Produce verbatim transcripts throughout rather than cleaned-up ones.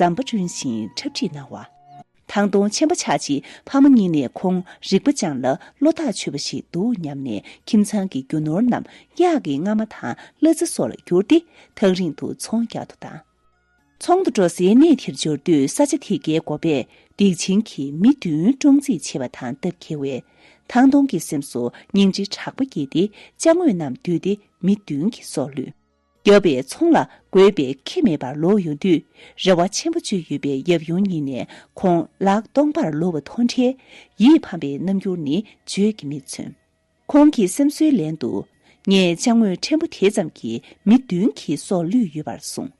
ཟམ་པ་བསྐྲུན་ཞིང་འཁྲབ་ཁྲིད་གནང་བ། ཐང་སྟོང་ཆེན་པོ་ཆགས་རྗེས་ཕ་མ་གཉིས་ནས་ཁོང་རིག་པ་སྦྱངས་ལ་བློ་ཐག་ཆོད་པ་ཞིག་འདུག་སྙམ་ནས་ཁྱིམ་ཚང་གི་རྒྱུ་ནོར་རྣམས་གཡག་གི་རྔ་མ་དང་གླ་རྩི་སོགས་ལ་བསྒྱུར་ཏེ་ཐག་རིང་དུ་ཚོང་རྒྱག་ཏུ་བཏང་། ཚོང་དུ་འགྲོ་སའི་གནས་དེར་འབྱོར་དུས་ས་ཆ་དེ་གའི་འགོ་པས་སྡིག་ཆེན་གྱིས་མི་བདུན་བཀྲོངས་རྩིས་བྱས་པ་དང་སྟབས་འཁེལ་བས། ཐང་སྟོང་གི་སེམས་སུ་སྙིང་རྗེ་དྲག་པོ་སྐྱེས་ཏེ་ཅ་དངོས་རྣམས་བསྡུས་ཏེ་མི་བདུན་གྱི་སྲོག་བླུས། རྒྱབ་པའི་ཚོང་ལ་དགོས་པའི་ཁེ་མེད་པར་ལོག་ཡོང་དུས། རེ་བ་ཆེན་པོ་བཅོལ་ཡོད་པའི་ཡབ་ཡུམ་གཉིས་ནས་ཁོང་ལག་སྟོང་པར་ལོག་པ་མཐོང་འཕྲལ་ཡིད་ཕམ་པའི་རྣམ་འགྱུར་ནི་བརྗོད་ཀྱིས་མི་མཚོན། ཁོང་གི་སེམས་གསོའི་ལན་དུ། ངས་ཅ་དངོས་ཕྲན་བུ་དེ་ཙམ་གྱིས་མི་བདུན་གྱི་སྲོག་བླུས་ཡོད་པར་གསུངས།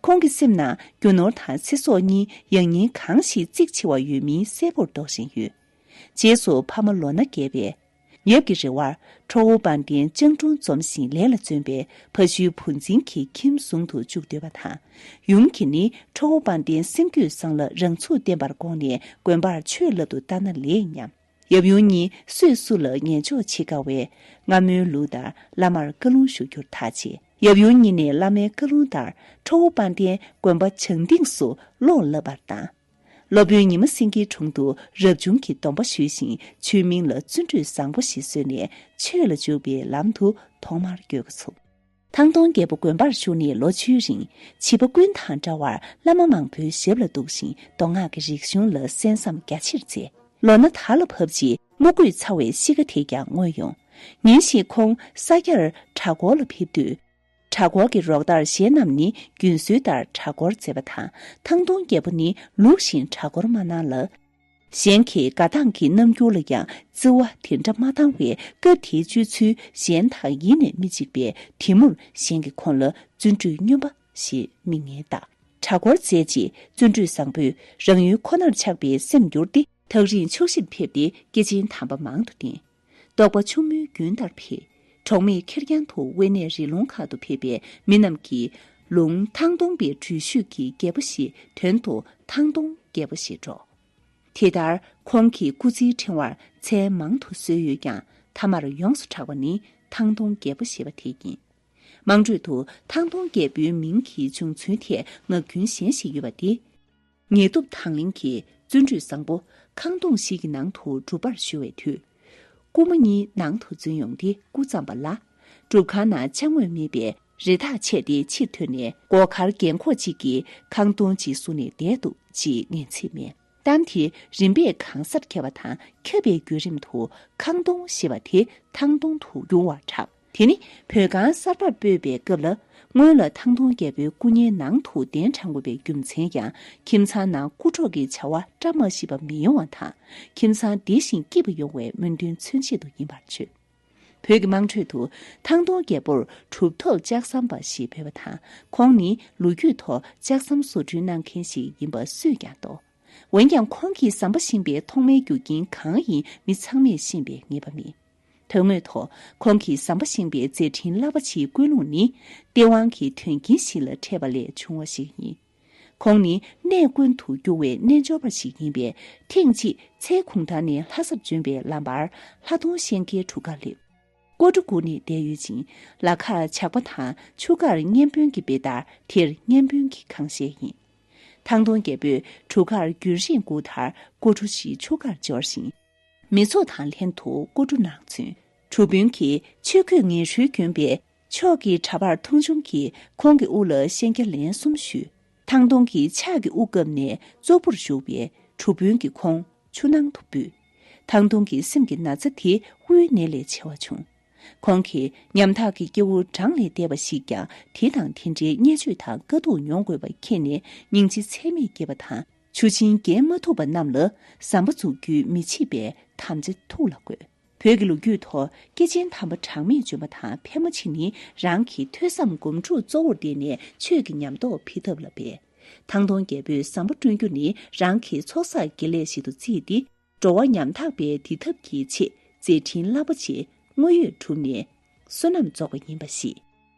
ཁོང་གི་སེམས་ནང་རྒྱུ་ནོར་དང་ཚེ་སྲོག་གཉིས་ཡང་སྙིང་གང་ཞིག་གཙིགས་ཆེ་བ་ཡོད་མིན་གསལ་པོར་རྟོགས་བཞིན་ཡོད། རྗེས་སུ་ཕ་མ་ལོ་ན་རྒས་པས། ཡབ་ཀྱི་རེ་བར་ཁྲོ་བོ་དཔལ་ལྡན་སྤྱང་གྲུང་འཛོམས་ཤིང་ལས་ལ་བརྩོན་པས་ཕ་ཤུལ་བུ་འཛིན་གྱི་ཁྱིམ་བཟུང་དུ་བཅུག་འདོད་པ་དང་། ཡུམ་གྱིས་ནི་ཁྲོ་བོ་དཔལ་ལྡན་སེམས་རྒྱུད་བཟང་ལ་རང་ཚུགས་བརྟན་པར་དགོངས་ནས་དགོན་པར་ཆོས་བསླབ་ཏུ་བཏང་ན་ལེགས་སྙམ། ཡབ་ཡུམ་གཉིས་སུས་སུ་ལ་ཉན་འཇོག་བྱེད་དཀའ་བས། སྔ་མོའི་ལུགས་ལྟར་བླ་མར་བཀའ་ལུང་ཞུ་རྒྱུར་ཐག་བཅད། ཡབ་ཡུམ་གཉིས་ནས་བླ་མའི་བཀའ་ལུང་ལྟར་ཁྲོ་བོ་དཔལ་ལྡན་དགོན་པ་བྱང་སྡིངས་སུ་ཀློག་བསླབ་པར་བཏང་། སློབ་དཔོན་ཉི་མ་སེང་གེའི་དྲུང་དུ་རབ་བྱུང་གི་སྡོམ་པ་ཞུས་ཤིང་ཆོས་མིང་ལ་བརྩོན་འགྲུས་བཟང་པོ་ཞེས་གསོལ་ནས་ཆོས་ལ་འཇུག་པའི་ལམ་དུ་ཐོག་མར་བསྐྱོད་འགོ་ཚུགས། ཐང་སྟོང་རྒྱལ་པོ་དགོན་པར་བཞུགས་ནས་ལོ་བཅུའི་རིང་བྱིས་པ་ཀུན་དང་འདྲ་བར་བླ་མ་མང་པོའི་ཞབས་ལ་གཏུགས་ཤིང་མདོ་སྔགས་ཀྱི་རིག་གཞུང་ལ་གསན་བསམ་རྒྱ་ཆེར་མཛད། ལོ་ན་དར་ལ་བབས་རྗེས་དམུ་རྒོད་ཚ་བའི་གཤིས་ཀ་དེ་ཀྱང་མངོན་ཡོང་། ཉིན་ཞིག་ཁོང་ས་སྐྱར་གྲྭ་སྐོར་ལ་ཕེབས་དུས། གྲྭ་སྐོར་གྱི་རོགས་ཟླར་གཞན་རྣམས་ནི་རྒྱུན་སྲོལ་ལྟར་གྲྭ་སྐོར་མཛད་པ་དང་ཐང་སྟོང་རྒྱལ་པོ་ནི་ལུགས་བཞིན་གྲྭ་སྐོར་མ་གནང་ལ། གཞན་གྱི་དགའ་སྟངས་ཀྱི་རྣམ་འགྱུར་ལ་ཡང་བརྩི་བ་དེ་འདྲ་མ་བཏང་བས་སྐབས་དེའི་སྤྱོད་ཚུལ་གཞན་དང་ཡེ་ནས་མི་གཅིག་པས་དེ་མུར་གཞན་གྱིས་ཁོང་ལ་བརྩོན་འགྲུས་སྨྱོན་པ་ཞེས་མིང་ངན་བཏགས། གྲྭ་སྐོར་མཛད་རྗེས་བརྩོན་འགྲུས་བཟང་པོས་རང་ཡུལ་ཁོ་ནར་ཆགས་པའི་སེམས་འགྱུར་ཏེ། ཐག་རིང་ཕྱོགས་བཞིར་ཕེབས་ཏེ་སྐྱེས་ཆེན་དམ་པ་མང་དུ་བསྟེན། རྟོགས་པ་ཆུང་མོའི་རྒྱུན་ལྟར་འཕེལ། གྲོགས་མེད་ཁེར་རྐྱང་དུ་དབེན་གནས་རི་ལུང་ཁག་ཏུ་ཕེབས་པས་མི་རྣམས་ཀྱིས་ལུང་ཐང་སྟོང་པའི་འགྲུལ་བཞུད་ཀྱི་རྒྱལ་པོ་ཞེས་དོན་དུ་ཐང་སྟོང་རྒྱལ་པོ་ཞེས་འགྲོགས། དེ་ལྟར་ཁོང་གི་སྐུ་ཚེའི་ཕྲེང་བར་མཚན་མང་དུ་གསོལ་ཡོད་ཀྱང་ཐ་མར་ཡོངས་སུ་གྲགས་པ་ནི་ཐང་སྟོང་རྒྱལ་པོ་ཞེས་པ་དེ་ཡིན། དམངས་ཁྲོད་དུ་ཐང་སྟོང་རྒྱལ་པོའི་མིང་གི་བྱུང་ཚུལ་ཐད་ངག་རྒྱུན་གཞན་ཞིག་ཡོད་པ་སྟེ། ཉེ་གཏུབ་དང་གླིང་གི་བརྩོན་འགྲུས་བཟང་པོ་ཁང་སྟོང་ཞིག་གི་ནང་དུ་སྒྲུབ་པར་ཞུ་བའི་དུས། རྐུན་མ་གཉིས་ནང་དུ་འཛུལ་ཡོང་སྟེ་སྐུ་བརྩམས་པ་ལ། སྒྲུབ་ཁང་ནང་ཅ་དངོས་མེད་པས་རི་དྭགས་ཆད་དེ་ཕྱིར་ཐོན་ནས་སྒོ་ཁར་རྒན་འཁོགས་གཅིག་གིས་ཁང་སྟོང་ཅིག་བཟུང་ནས་བསྡད་འདུག་ཅེས་ངེས་ཚིག་མེད། གཏམ་དེ་རིམ་པས་གང་སར་ཁྱབ་པ་དང་ཁྱབ་པའི་བརྒྱུད་རིམ་དུ་ཁང་སྟོང་ཞེས་པ་དེ་ཐང་སྟོང་དུ་འགྱུར་བར་གྲགས། དེ་ནི་བོད་ཁང་གསར་པར་སྤོས་པའི་སྐབས་ལ་སྔོན་ལ་ཐང་སྟོང་རྒྱལ་པོའི་སྐུ་བརྙན་ནང་དུ་གདན་དྲངས་དགོས་པའི་རྒྱུ་མཚན་ཡང་ཁྱིམ་ཚང་ནང་རྐུ་འཕྲོག་གི་བྱ་བ་བཀྲ་མ་ཤིས་པ་མི་ཡོང་བ་དང་ཁྱིམ་ཚང་བདེ་ཞིང་སྐྱིད་པ་ཡོང་བའི་སྨོན་འདུན་མཚོན་ཆེད་དུ་ཡིན་པར་བརྗོད། བོད་ཀྱི་དམངས་ཁྲོད་དུ་ཐང་སྟོང་རྒྱལ་པོར་གྲུབ་ཐོབ་ལྕགས་ཟམ་པ་ཞེས་འབོད་པ་དང་ཁོང་ནི་ལོ་རྒྱུས་ཐོག་ལྕགས་ཟམ་བཟོ་སྐྲུན་གནང་མཁན་ཞིག་ཡིན་པ་སུས་ཀྱང་རྟོགས། འོན་ཀྱང་ཁོང་གིས་ཟམ་པ་བཞེངས་པའི་ཐོག་མའི་རྒྱུ་རྐྱེན་གང་ཡིན་མི་ཚང་མས་ཤེས་པའི་ངེས་པ་མེད། དོན་དངོས་ཐོག་ཁོང་གིས་ཟམ་པ་བཞེངས་པའི་མཛད་འཕྲིན་རླབས་པ་ཆེའི་ཀུན་སློང་ནི་སྟེས་དབང་གི་དོན་རྐྱེན་ཞིག་ལ་འཕྲད་པ་ལས་བྱུང་བ་ཞིག་ཡིན། ཁོང་ནི་གནས་ཀུན་ཏུ་རྒྱུ་བའི་རྣལ་འབྱོར་པ་ཞིག་ཡིན་པས་ཐེངས་གཅིག་མཚལ་གུང་ཐང་ནས་ལྷ་སར་བྱོན་པའི་ལམ་བར་ལྷ་ལྡོང་ཤན་ཁའི་གྲུ་ཁར་སླེབས། སྐུ་འདྲ་བསྒུར་ནས་བསྡད་ཡོད་ཅིང་ལ་ཁར་ཇག་པ་དང་ཆུ་ཁར་མཉན་དཔོན་གྱི་བེ་ལྟར་དེར་མཉན་དཔོན་གྱི་ཁང་ཤན་ཡིན། ཐང་སྟོང་རྒྱལ་པོས་གྲུ་ཁར་རྒྱུན་རིང་སྒུག་མཐར་སྐུ་འདྲ་ཞིག་ཆུ་ཁར་འབྱོར་ཞིང་། མི་ཚོགས་དང་ལྷན་དུ་སྐུ་འདྲ་ནང་ཚུད། གྲུ་དཔོན་གྱིས་ཆོས་གོས་ངེས་སྤྲོལ་གྱོན་པས་ཕྱོགས་ཀྱི་གྲྭ་པར་མཐོང་ཆུང་གིས་ཁོང་གི་དབུ་ལ་ཤན་སྐྱ་ལན་གསུམ་གཞུས། ཐང་སྟོང་གིས་ཕྱག་གི་དབུ་བཀབ་ནས་ཙོག་པུར་བཞུགས་པས་གྲུ་དཔོན་གྱིས་ཁོང་ཆུ་ནང་དུ་སྤོས། ཐང་སྟོང་གི་སེམས་ཀྱི་ན་ཚ་དེ་དབུའི་ནད་ལས་ཆེ་བ་བྱུང་། ཁོང་གིས་ཉམ་ཐག་གི་སྐྱེ་བོ་གྲངས་ལས་འདས་པ་ཞིག་ཀྱང་དེ་དང་དེ་འདྲའི་བརྙས་བཅོས་དང་དཀའ་སྡུག་མྱོང་དགོས་པ་མཁྱེན་ནས་སྙིང་རྗེ་ཚད་མེད་སྐྱེས་པ་དང་། ཆུ་ཆེན་བརྒལ་མ་ཐུབ་པ་རྣམས་ལ་ཟམ་པ་འཛུགས་རྒྱུའི་མི་བྱེད་པའི་དམ་བཅའ་ཐུགས་ལ་བཀོད། བོད་ཀྱི་ལོ་རྒྱུས་ཐོག་སྐྱེས་ཆེན་དམ་པ་གྲངས་མེད་བྱོན་པ་དང་ཕལ་མོ་ཆེ་ནི་རང་གི་ཐོས་བསམ་སྒོམ་སྒྲུབ་གཙོ་བོར་བརྟེན་ནས་ཆོས་ཀྱི་ཉམས་རྟོགས་འཕེལ་ཐབས་ལ་འབད། ཐང་སྟོང་རྒྱལ་པོས་ཟམ་པ་བསྐྲུན་རྒྱུ་ནི་རང་གི་ཚོགས་བསགས་དགེ་ལེགས་ཤིག་ཏུ་བརྩིས་ཏེ། འགྲོ་བ་ཉམ་ཐག་པའི་བདེ་ཐབས་ཀྱི་ཆེད་མཛད་འཕྲིན་རླབས་པོ་ཆེ་དངོས་ཡོད་གྲུབ་ནས་བསོད་ནམས་རྫོགས་པ་ཡིན་པ་ཤེས།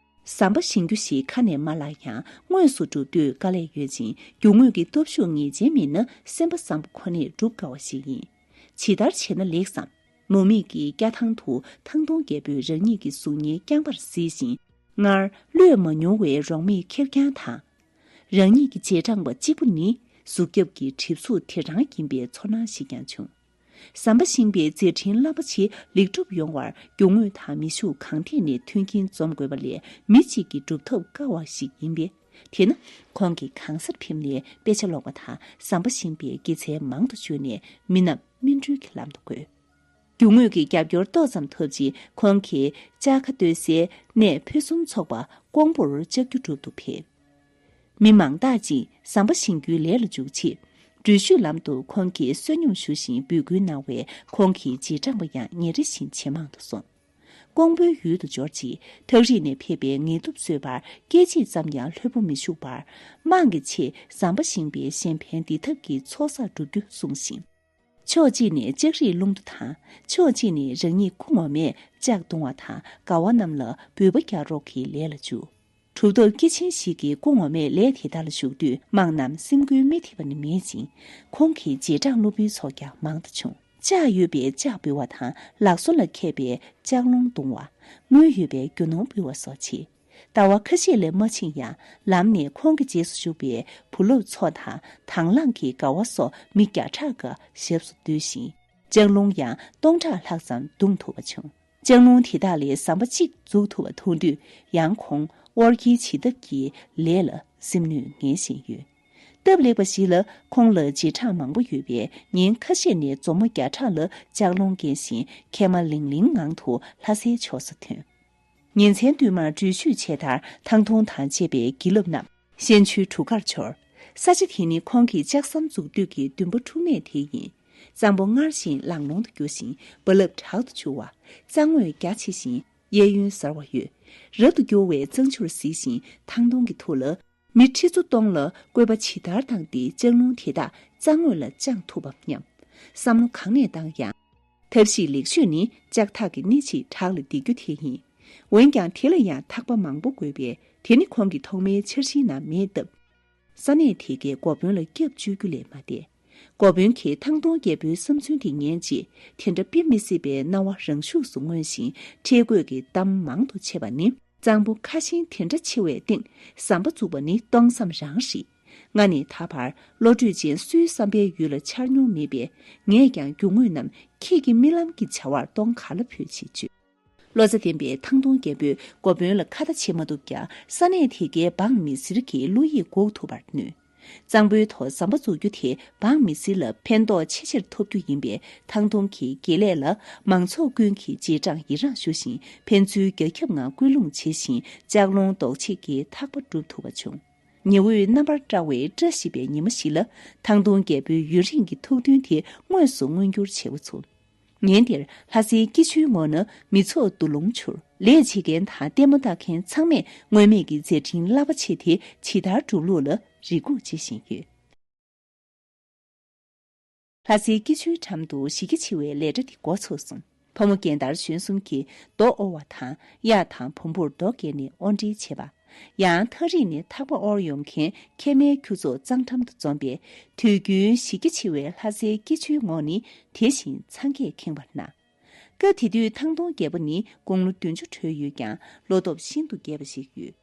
ཟམ་པ་བཞེངས་རྒྱུ་ཞིག་ཁ་ནས་མ་ལགས་ཀྱང་དངོས་སུ་སྒྲུབ་དུས་དཀའ་ལས་ཡོད་ཅིང་རྒྱུ་དངོས་ཀྱི་སྟོབས་ཤུགས་ངེས་ཅན་མེད་ན་སེམས་པ་བཟང་པོ་ཁོ་ནས་སྒྲུབ་དཀའ་བ་ཞིག་ཡིན། ཇི་ལྟར་བྱས་ན་ལེགས་སམ། མུ་མེད་ཀྱི་སྐྱ་ཐང་དུ་ཐང་སྟོང་རྒྱལ་པོས་རང་ཉིད་ཀྱི་གཟུགས་བརྙན་བརྐྱངས་པར་གཟིགས་ཤིང་། སྔར་བློས་མ་མྱོང་བའི་རོགས་མེད་ཁེར་རྐྱང་དང་། རང་ཉིད་ཀྱི་རྗེས་འབྲང་པ་གཅིག་པུ་ནི་གཟུགས་ཁྱབ་ཀྱི་གྲིབ་གཟུགས་དེ་རང་ཡིན་པའི་ཚོར་སྣང་ཞིག་ཀྱང་བྱུང་། ཟམ་པ་གཤིན་པོའི་མཛད་འཕྲིན་རླབས་པོ་ཆེ་ལེགས་གྲུབ་ཡོང་བར་རྒྱུ་དངོས་དང་མི་ཤུགས་གང་ཐད་ནས་མཐུན་རྐྱེན་འཛོམས་དགོས་པ་ལས་མི་གཅིག་གིས་སྒྲུབ་ཐབས་དཀའ་བ་ཞིག་ཡིན་པས། དེས་ན་ཁོང་གིས་གང་སར་ཕེབས་ནས་དཔེ་ཆ་ཀློག་པ་དང་ཟམ་པ་གཤིན་པོའི་དགེ་མཚན་མང་དུ་བརྗོད་ནས་མི་རྣམས་སྨིན་གྲོལ་གྱི་ལམ་དུ་བཀོད། རྒྱུ་དངོས་ཀྱི་རྒྱབ་སྐྱོར་ཏོག་ཙམ་ཐོབ་རྗེས་ཁོང་གིས་ལྕགས་ཁ་གཏོད་སའི་གནས་ཕུན་སུམ་ཚོགས་པ་ཀོང་པོར་ལྕགས་ཀྱུ་སྒྲུབ་ཏུ་ཕེབས། མི་མང་དག་ཅིག་ཟམ་པ་གཤིན་རྒྱུའི་ལས་ལ་འཇུག་ཆེད། འགྲུལ་བཞུད་ལམ་དུ་ཁོང་གིས་བསོད་སྙོམས་ཞུ་བཞིན་འབོད་སྐུལ་གནང་བས་ཁོང་གི་རྗེས་འབྲང་པ་ཡང་ཉིན་རེ་བཞིན་ཇེ་མང་དུ་སོང་། ཀོང་པོའི་ཡུལ་དུ་འབྱོར་རྗེས་ཐག་རིང་ནས་ཕེབས་པའི་ངལ་དུབ་གསོ་བར་སྐད་ཅིག་ཙམ་ཡང་ལྷོད་པོ་མི་བཞུགས་པར། དམངས་ཀྱི་ཆེད་ཟམ་པ་གཤིན་པོའི་གཞན་ཕན་འདི་ཐབས་ཀྱི་ཚོགས་བསགས་བསྒྲུབ་རྒྱུ་གསུངས་ཤིང་། ཕྱོགས་གཅིག་ནས་ལྕགས་རིགས་རླུང་རྟ་དང་། ཕྱོགས་གཅིག་ནས་རང་ཉིད་སྐུ་ངོ་མས་ལྕགས་བརྡུང་བ་དང་། མགར་བ་རྣམས་ལ་འབུད་པ་རྒྱག་རོགས་ཀྱི་ལས་ལ་འཇུག་གྲུབ་ཐོབ་སྐྱེས་ཆེན་ཞིག་གིས་སྐུ་ངོ་མས་ལས་དེ་དག་ལ་ཞུགས་དུས་དམངས་རྣམས་སེམས་འགུལ་མི་ཐེབས་པ་ནི་མེད་ཅིང་། ཁོང་གི་རྗེས་འབྲང་སློབ་བུའི་ཚོགས་ཀྱང་མང་དུ་བྱུང་། ལྕགས་ཡོད་པའི་ལྕགས་འབུད་བ་དང་། ལག་བཟོ་ལ་མཁས་པའི་ལྕགས་ལོང་བརྡུང་བ། དངུལ་ཡོད་པའི་རྒྱུ་ནོར་འབུལ་བ་སོགས་བྱས། ཟླ་བ་ཁ་ཤས་ལས་མ་ཕྱིན་ཡང་ལམ་ནས་ཁོང་གི་རྗེས་སུ་ཞུགས་པའི་བུ་སློབ་ཚོ་དང་དང་བླངས་ཀྱི་མགར་བ་སོགས་མི་བརྒྱ་ཕྲག་འགའ་ཞབས་སུ་བསྡུས་ཤིང་། ལྕགས་ལོང་ཡང་སྟོང་ཕྲག་ལྷག་ཙམ་བརྡུང་ཐུབ་པ་བྱུང་། ལྕགས་ལོང་དེ་དག་ལས་ཟམ་པ་གཅིག་འཛུགས་ཐུབ་པ་མཐོང་དུས་ཡང་ཁོང་དབོར་འཁྱེར་བྱེད་ཐབས་ཀྱི་ལས་ལ་སེམས་ནུས་ངེས་བཞིན་ཡོད། སྟབས་ལེགས་པ་ཞིག་ལ་ཁོང་ལ་རྗེས་འབྲང་མང་པོ་ཡོད་པས་ཉིན་ཁ་ཤས་ནས་མཛོ་མོ་བརྒྱ་ཕྲག་ལ་ལྕགས་ལོང་འགེལ་བཞིན་མཁལ་མ་ལིང་ལིང་ངང་དུ་ལྷ་སའི་ཕྱོགས་སུ་ཐོན། ཉིན་མཚན་བསྟུད་མར་འགྲུལ་བཞུད་ཆེ་མཐར་ཐང་སྟོང་དང་བཅས་པའི་དགེ་སློབ་རྣམས་གཤན་ཆུའི་གྲུ་ཁར་འབྱོར། ས་ཆ་དེ་ནི་ཁོང་གི་ལྕགས་ཟམ་འཛུགས་དུས་ཀྱི་འདུན་པ་འཁྲུལ་མེད་དེ་ཡིན། གཙང་པོ་སྔར་བཞིན་ལང་ལོང་དུ་རྒྱུ་ཞིང་རྦ་རླབས་དྲག་ཏུ་འཕྱུར་བ། གཙང་ངོས་རྒྱ་ཆེ་ཞིང་གཡས་གཡོན་གཟར་བ་ཡོད། རབ་ཏུ་རྒྱུ་བའི་གཙང་ཆུར་གཟིགས་ཤིང་ཐང་སྟོང་གི་ཐོག་ལ། མི་ཁྲི་ཚོ་སྟོང་ལ་བཀོད་པ་ཇི་ལྟར་བཏང་སྟེ་ལྕགས་ལོང་དེ་དག་གཙང་ངོས་ལ་བཅངས་ཐུབ་བམ་སྙམ། བསམ་བློ་གང་ནས་བཏང་ཡང་། ཐབས་ཤེས་ལེགས་ཤོས་ནི་ལྕགས་ཐག་གི་སྣེ་གཅིག་བྲག་ལ་འདེགས་རྒྱུ་དེ་ཡིན། འོན་ཀྱང་དེ་ལ་ཡང་ཐག་པ་མང་པོ་དགོས་པས་དེ་ནི་ཁོང་གི་ཐོག་མའི་འཆར་གཞིའི་ནང་མེད་སྟབས། ས་གནས་དེ་གའི་འགོ་དཔོན་ལ་སྐྱབས་བཅོལ་རྒྱུ་ལས་མ་འདས། འགོ་དཔོན་གྱིས་ཐང་སྟོང་རྒྱལ་པོའི་བསམ་ཚུལ་དེ་ཉན་རྗེས་དེ་འདྲ་དཔེ་མི་སྲིད་པའི་སྣང་བ་རང་ཤུགས་སུ་མངོན་ཞིང་ཁྲེལ་དགོད་ཀྱི་གཏམ་མང་དུ་བྱས་པ་ནི། གཙང་པོ་ཁ་ཞེང་དེ་འདྲ་ཆེ་བའི་སྟེང་ཟམ་པ་བཙུགས་པ་ནི་སྟོང་བསམ་རང་རེད། ང་ནི་ད་བར་བློ་གྲོས་ཅན་སུའི་བསམ་པའི་ཡུལ་ལ་འཆར་མྱོང་མེད་པས་ངས་ཀྱང་རྒྱུ་དངོས་རྣམས་ཁྱེད་ཀྱི་རྨི་ལམ་གྱི་བྱ་བར་གཏོང་ག་ལ་ཕོད་ཅེས་བརྗོད། བློ་རྩེ་ལྡན་པས་ཐང་སྟོང་རྒྱལ་པོས་འགོ་དཔོན་ལ་ཁ་བརྡ་བྱེད་མ་ཐུབ་ཀྱང་ས་གནས་དེ་གའི་འབངས་མི་སེར་གྱི་བློ་ཡིད་འགུག་ཐུབ་པར་ནུས། གཙང་པོའི་ཐོག་ཟམ་པ་འཛུགས་རྒྱུ་དེ་འབངས་མི་སེར་ལ་ཕན་ཐོགས་ཆེས་ཆེར་ཐོབ་རྒྱུ་ཡིན་པས་ཐང་སྟོང་གི་དགེ་ལས་ལ་མང་ཚོགས་ཀུན་གྱིས་རྗེས་འབྲང་ཡི་རངས་ཞུ་ཞིང་ཕན་ཚུན་རྒྱ་ཁྱབ་ངང་སྐུལ་སློང་བྱེད་བཞིན་ལྕགས་ལོང་འདོགས་བྱེད་ཀྱི་ཐག་པ་སྒྲུབ་ཐུབ་པ་བྱུང་། ཉི་འོད་རྣམ་པར་བཀྲ་བའི་བཀྲ་ཤིས་པའི་ཉི་མ་ཞིག་ལ་ཐང་སྟོང་རྒྱལ་པོའི་ཡུན་རིང་གི་ཐུགས་འདུན་དེ་དངོས་སུ་མངོན་འགྱུར་བྱེད་འགོ་ཚུགས། ཉིན་དེར་ལྷ་སའི་སྐྱིད་ཆུའི་ངོགས་ན་མི་ཚོགས་འདུ་ལོང་འཕྱུར། ལས་བྱེད་མཁན་དང་ལྟད་མོ་ལྟ་མཁན་ཚང་མས་སྔོན་མེད་ཀྱི་མཛད་འཕྲིན་རླབས་པོ་ཆེ་དེ་ཇི་ལྟར་འགྲུབ་ལུགས་ལ་རེ་སྒུག་བྱེད་བཞིན་ཡོད། ལྷ་སའི་སྐྱིད་ཆུའི་འགྲམ་དུ་གཞི་རྒྱ་ཆེ་བའི་ལས་གྲྭ་དེ་འགོ་ཚུགས་སོང་། ཕོ་མོ་རྒན་དར་གཞོན་གསུམ་གྱིས་རྡོ་དབོར་བ་དང་གཡག་དང་བོང་བུར་རྡོ་བརྒལ་ནས་དབོར་འདྲེན་བྱེད་པ། ཡང་ཐག་རིང་ནས་ཐག་པ་དབོར་ཡོང་མཁན་མཁལ་མའི་ཁྱུ་ཚོགས་གཙང་འགྲམ་དུ་འཛོམས་པས་དུས་རྒྱུན་གཞི་རྒྱ་ཆེ་བའི་ལྷ་སའི་སྐྱིད་ཆུའི་ངོགས་ནི་དེ་བཞིན་འཚང་ཁས་ཁེངས་པར་སྣང་། སྐབས་དེ་དུས་ཐང་སྟོང་རྒྱལ་པོ་ནི་དགུང་ལོ་བདུན་ཅུ་གྲོལ་ཡོད་ཀྱང་ལོ་སྟོབས་ཤིན་ཏུ་རྒྱས་པ་ཞིག་ཡོད།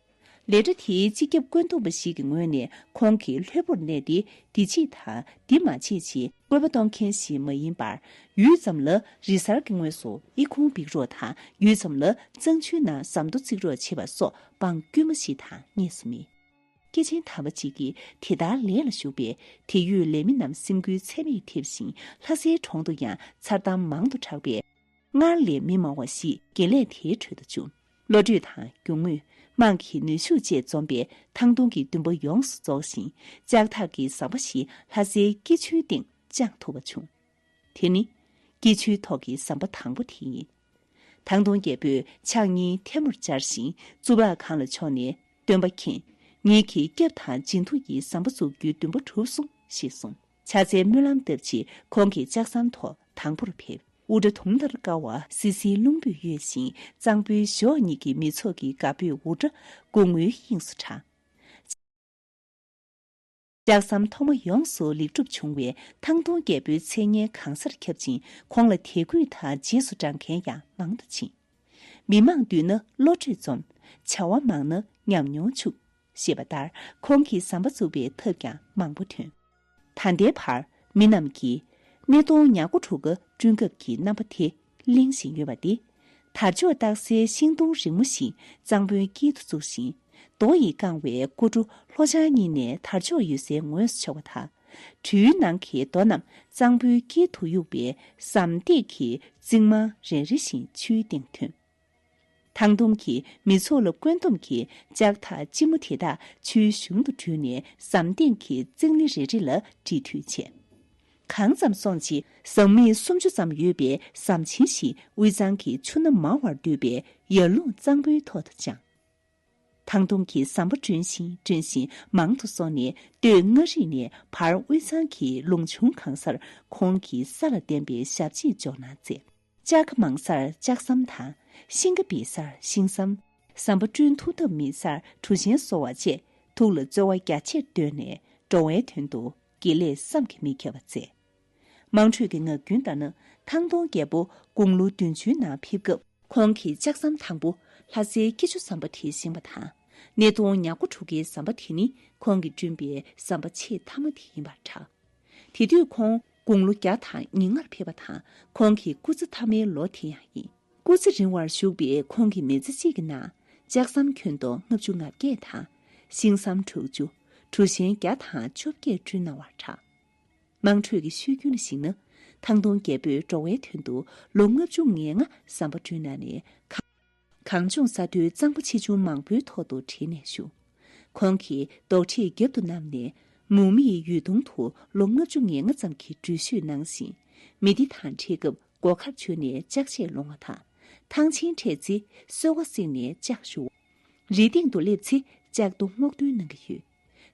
ལས་གྲྭ་དེའི་སྤྱི་ཁྱབ་བཀོད་འདོམས་པ་ཞིག་གི་ངོས་ནས་ཁོང་གིས་ལྷོད་པོར་གནས་ཏེ་འདི་བྱེད་དང་འདི་མ་བྱེད་ཅེས་བཀོད་པ་གཏོང་མཁན་ཞིག་མ་ཡིན་པར། ཡུད་ཙམ་ལ་རི་གཟར་གྱི་ངོས་སུ་ཨི་ཁུང་འབིགས་རོགས་དང་ཡུད་ཙམ་ལ་གཙང་ཆུའི་ནང་ཟམ་རྡོ་བརྩིགས་རོགས་བྱེད་པ་སོགས་འབངས་དཀྱུས་མ་ཞིག་དང་གཉིས་སུ་མེད། སྐྱེས་ཆེན་དམ་པ་གཅིག་གིས་དེ་ལྟར་ལས་ལ་ཞུགས་པས་དེ་ཡུལ་ལས་མི་རྣམས་སེམས་འགུལ་ཚད་མེད་ཐེབས་ཤིང་ལྷ་སའི་གྲོང་དུ་ཡང་མཚར་གཏམ་མང་དུ་གྲགས་པས། སྔར་ལས་མི་མང་བ་ཞིག་དགེ་ལས་དེའི་ཁྲོད་དུ་བྱུང་། བློ་གྲོས་དང་རྒྱུ་དངོས། དམངས་ཀྱི་ནུས་ཤུགས་བཅས་འཛོམས་པས་ཐང་སྟོང་གི་འདུན་པ་ཡོངས་སུ་རྫོགས་ཤིང་ལྕགས་ཐག་གི་ཟམ་པ་ཞིག་ལྷ་སའི་སྐྱིད་ཆུའི་སྟེང་བཅངས་ཐུབ་པ་བྱུང་། དེ་ནི་སྐྱིད་ཆུའི་ཐོག་གི་ཟམ་པ་དང་པོ་དེ་ཡིན། ཐང་སྟོང་རྒྱལ་པོས་ཕྱག་གཉིས་ཐལ་མོར་སྦྱར་ཞིང་གཙུག་ལག་ཁང་ལ་ཕྱོགས་ནས་སྟོན་པ་མཁྱེན། ངེད་ཀྱི་སྐྱབས་དང་སྦྱིན་མཐུ་ཡིས་ཟམ་པ་བཙུགས་རྒྱུའི་འདུན་པ་གྲུབ་སོང་ཞེས་གསུངས། ཕྱག་འཚལ་སྨོན་ལམ་བཏབ་རྗེས་ཁོང་གིས་ལྕགས་ཟམ་ཐོག་དང་པོར་ཕེབས། དབུ་སྐྲ་དུང་ལྟར་དཀར་བ་བསིལ་བསིལ་རླུང་བུས་གཡོས་ཤིང་གཙང་པོའི་གཞོགས་གཉིས་ཀྱི་མི་ཚོགས་ཀྱི་དགའ་འབོད་འུར་སྒྲ་སྐུ་ངོའི་དབྱིངས་སུ་གྲགས། ལྕགས་ཟམ་ཐོག་མ་ཡོངས་སུ་ལེགས་གྲུབ་བྱུང་བས་ཐང་སྟོང་རྒྱལ་པོའི་མཚན་སྙན་གང་སར་ཁྱབ་ཅིང་ཁོང་ལ་དད་གུས་དང་རྗེས་སུ་འབྲང་མཁན་ཡང་མང་དུ་ཕྱིན། མི་མང་འདུས་ན་བློ་གྲོས་འཛོམས། བྱ་བ་མང་ན་ཉམས་མྱོང་ཕྱུག་ཞེས་པ་ལྟར་ཁོང་གིས་ཟམ་པ་བཙུགས་པའི་ཐབས་ཀྱང་མང་པོ་ཐོན། ད་ལྟའི་བར་མི་རྣམས་ཀྱིས་སྣེ་གདོང་ཉ་སྒོ་དྲུག་ཀ་བསྐྲུན་སྐབས་ཀྱི་རྣམ་པ་དེ་གླེང་བཞིན་ཡོད་པ་འདི། དར་ལྕོག་བཏགས་སའི་ཤིང་སྡོང་རིང་མོ་ཞིག་གཙང་པོའི་དཀྱིལ་དུ་བཙུགས་ཤིང་། རྡོ་ཡིས་བཀང་བའི་སྐོར་བྲོ་ལྷོ་བྱང་གཉིས་ནས་དར་ལྕོག་ཡོད་སའི་ངོས་སུ་ཕྱོགས་པ་དང་། གྲུའི་ནང་གི་རྡོ་རྣམས་གཙང་པོའི་དཀྱིལ་དུ་གཡུགས་པའི་ཟམ་སྟེགས་ཀྱི་རྫིང་མ་རེ་རེ་བཞིན་ཆུའི་སྟེང་ཐོན། ཐང་སྟོང་གིས་མི་ཚོགས་ལ་བཀོད་འདོམས་ཀྱི་ལྕགས་ཐག་ལྕི་མོ་དེ་དག་ཆུའི་གཞུང་དུ་བསྒྲུན་ནས་ཟམ་སྟེང་གི་རྩིག་སྣེ་རེ་རེ་ལ་འབྲི་མཐུད་བྱས། གང་ཙམ་སོང་རྗེས་ཟམ་མིག་སུམ་ཅུ་ཙམ་ཡོད་པའི་ཟམ་ཆེན་ཞིག་དབུས་གཙང་གི་ཆུ་སྣ་མང་བར་འདུས་པའི་ཡར་ཀླུང་གཙང་པོའི་ཐོག་ཏུ་དཔྱངས། ཐང་སྟོང་གིས་ཟམ་པ་བསྐྲུན་བཞིན་བསྐྲུན་བཞིན་མང་དུ་སོང་ནས་སྟོད་མངའ་རིས་ནས་བར་དབུས་གཙང་གི་ལུང་ཆུང་གང་སར་ཁོང་གིས་ས་ལ་བརྟེན་པའི་ཞབས་རྗེས་འཇོག་གནང་མཛད། ལྕགས་ཁ་མང་སར་ལྕགས་ཟམ་དང་། ཤིང་ཁ་སྦིས་སར་ཤིང་ཟམ། ཟམ་པ་བསྐྲུན་ཐུབ་ཐབས་མེད་སར་གྲུ་ཆེན་བཟོ་བ་བཅས་ཐུགས་ལ་རྩོལ་བ་རྒྱ་ཆེར་བཏོན་ནས་འགྲོ་བའི་དོན་དུ་དགེ་ལས་བསམ་གྱིས་མི་ཁྱབ་པ་མཛད། དམངས་ཁྲོད་ཀྱི་ངག་རྒྱུན་ལྟར་ན་ཐང་སྟོང་རྒྱལ་པོ་དགུང་ལོ་བདུན་ཅུའི་ནང་ཕེབས་སྐབས་ཁོང་གིས་ལྕགས་ཟམ་དང་པོ་ལྷ་སའི་སྐྱིད་ཆུ་ཟམ་པ་དེ་བཞེངས་པ་དང་། སྣེ་གདོང་ཉ་སྒོ་དྲུག་ཀའི་ཟམ་པ་དེ་ནི་ཁོང་གིས་བསྐྲུན་པའི་ཟམ་པ་ཆེས་མཐའ་མ་དེ་ཡིན་པར་གྲགས། དེ་དུས་ཁོང་དགུང་ལོ་བརྒྱ་དང་ཉེར་ལྔར་ཕེབས་པ་དང་ཁོང་གི་སྐུ་ཚེ་མཐའ་མའི་ལོ་དེ་ཡང་ཡིན། སྐུ་ཚེ་རིང་བར་བཞུགས་པའི་ཁོང་གི་མི་ཚེ་གཅིག་གི་ནང་ལྕགས་ཟམ་ཁྱོན་བསྡོམས་ལྔ་བཅུ་ང་བརྒྱད་དང་། ཤིང་ཟམ་དྲུག་ཅུ། གྲུ་ཆེན་བརྒྱ་དང་བཅོ་བརྒྱད་བསྐྲུན་གནང་བར་གྲགས། དམངས་ཁྲོད་ཀྱི་ཤོད་རྒྱུན་ལ་གཞིགས་ན། ཐང་སྟོང་རྒྱལ་པོས་འགྲོ་བའི་དོན་དུ་ལོ་ལྔ་བཅུ་ང་ལྔ་ཟམ་པ་བསྐྲུན་གནང་ནས་གངས་ལྗོངས་ས་མཐོའི་གཙང་པོ་ཆེ་ཆུང་མང་པོའི་ཐོག་ཏུ་བྲིས་ནས་བཞུགས། ཁོང་གིས་རྡོག་ཁྲེས་རྒྱབ་ཏུ་བསྣམས་ནས་མུ་མེད་ཡུལ་སྟོང་དུ་ལོ་ལྔ་བཅུ་ང་ལྔ་ཙམ་གྱི་འགྲུལ་བཞུད་གནང་ཞིང་། མི་སྡེ་དང་འཕྲད་སྐབས་སྒོ་ཁར་བྱོན་ནས་ལྕགས་ཆས་སློང་བ་དང་། ཐང་ཆེན་འཕྲད་ཚེ་སོལ་བ་བསྲེགས་ནས་ལྕགས་བཞུ་བ། རི་སྟེང་དུ་སླེབས་ཚེ་ལྕགས་རྡོ་སྔོག་འདོན་གནང་གི་ཡོད།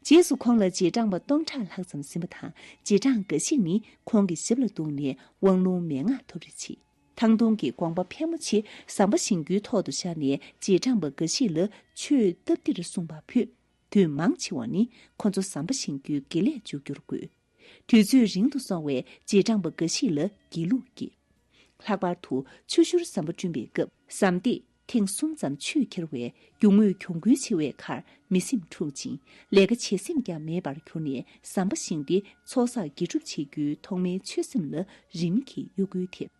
རྗེས་སུ་ཁོང་ལ་རྗེས་འབྲང་པ་སྟོང་ཕྲག་ལྷག་ཙམ་ཟིན་པ་དང་། རྗེས་འབྲང་འགའ་ཞིག་ནི་ཁོང་གི་ཞབས་ལ་གཏུགས་ནས་དབང་ལུང་མན་ངག་ཐོབ་རེ་བྱས། ཐང་སྟོང་གི་དགོངས་པ་ཕལ་མོ་ཆེ་ཟམ་པ་བཞེངས་རྒྱུའི་ཐོག་ཏུ་བཞག་ནས་རྗེས་འབྲང་པ་འགའ་ཞིག་ལ་ཆོས་སྟབས་བདེར་གསུངས་པ་ཕུད། དུས་མང་ཆེ་བ་ནི་ཁོ་ཚོ་ཟམ་པ་བཞེངས་རྒྱུའི་དགེ་ལས་མཇུག་བསྒྱུར་དགོས། དུས་ཚོད་རིང་དུ་སོང་བས་རྗེས་འབྲང་པ་འགའ་ཞིག་ལ་སྒྱིད་ལུག་སྐྱེས། ལྷག་པར་དུ་ཆུ་ཤུར་ཟམ་པ་བསྐྲུན་པའི་སྐབས་ཟམ་སྟེགས་ཐེངས་གསུམ་ཙམ་ཆུས་ཁྱེར་བས་རྒྱུ་དངོས་གྱོང་གུན་ཆེ་བའི་ཁར་མི་སེམས་འཁྲུག་ཅིང་ལས་ཀ་བྱེད་སེམས་ཀྱང་མེད་པར་གྱུར་ནས་ཟམ་པ་བཞེངས་ཏེ་ཚོགས་བསགས་དགེ་སྒྲུབ་བྱེད་རྒྱུའི་ཐོག་མའི་ཆོད་སེམས་ལ་རིམ་གྱིས་གཡོ་འགུལ་ཐེབས།